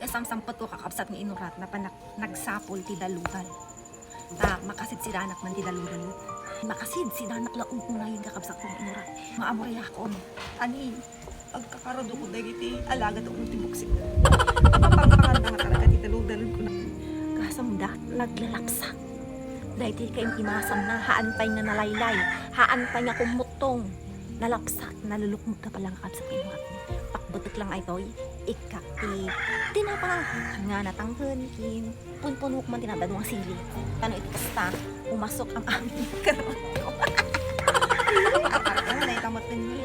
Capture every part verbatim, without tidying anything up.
Samsampot ko, kakabsat, nga inurat na panak nagsapul ti daludal. Ta makasidsidanak man ti daludal. Makasidsidanak la ugunayen, kakabsat ko, nga inurat. Maamuriakon. Ani, agkakarado ko dagiti alagad a umtibuksit. Mapangpanganda nga talaga ti daludal ko. Kasam da, naglalapsak. Daytoy kaim-imasanna, haan pay nga nalaylay, haan pay nga kummuttong. Nalapsak, nalulukmok na pala nga kabsat nga inuratmi. Pakbetek lang ay toy, ikkak ti tinapa nga natangken kin punpunok man ti nadadua nga sili. Tano iti kasta, umasok am-amin karotko. Ay, makakarga na, dayta met ken ni,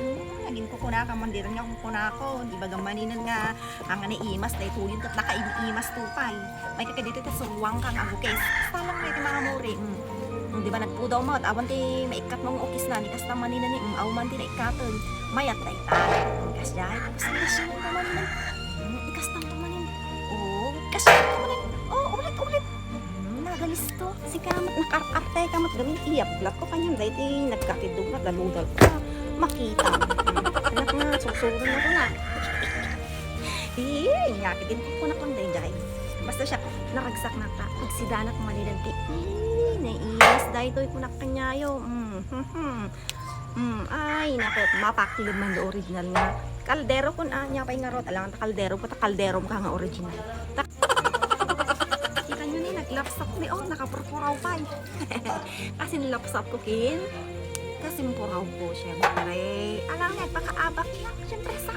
nagin kukunaka man, diren nga kukunakon. Ibagam maninen nga, ang naimas, daytoyen ket nakaim-imas to pay. May kakadito ta suruang ka nga agukes. Salang na iti mga muri. Mm. Mm, di ba nagpudaw mo, at awan ti maikkat mong ukis na, ni kasta manina ni, mm, awan ti naikkaten. Mayat na ita. Kasya, ay, kasya, kasya, ita manina. Mm, ikasta mo manina. Oo, kasya, ita manina. Oo, ulit, ulit. Mm, nagalis to. Sika met, nakar-arte ka met, gamin, iyablat ko kanyan, dahil ti nagkatidog na, daludal ko. Makita. Mm, anak na, susuron na ko na. Ih, inyakit din ko na kung dayday. Basta siya, naragsak na ka. Agsidanak maniden ti, ih, naimas daytoy kunak kanyayo. Mm, hmm, hmm. Mm, ay, naku, mapaklim man do original nga kaldero kun anya pay ngarud. Alangan ta kaldero, puta kaldero ka nga original. Ta-, kita nyo ni, naglapsak ni, oh, nakapurpuraw pay. Kasin lapsak ko kin, kasin puraw ko, syempre. Alangan, nagpakaabak na, syempre, sa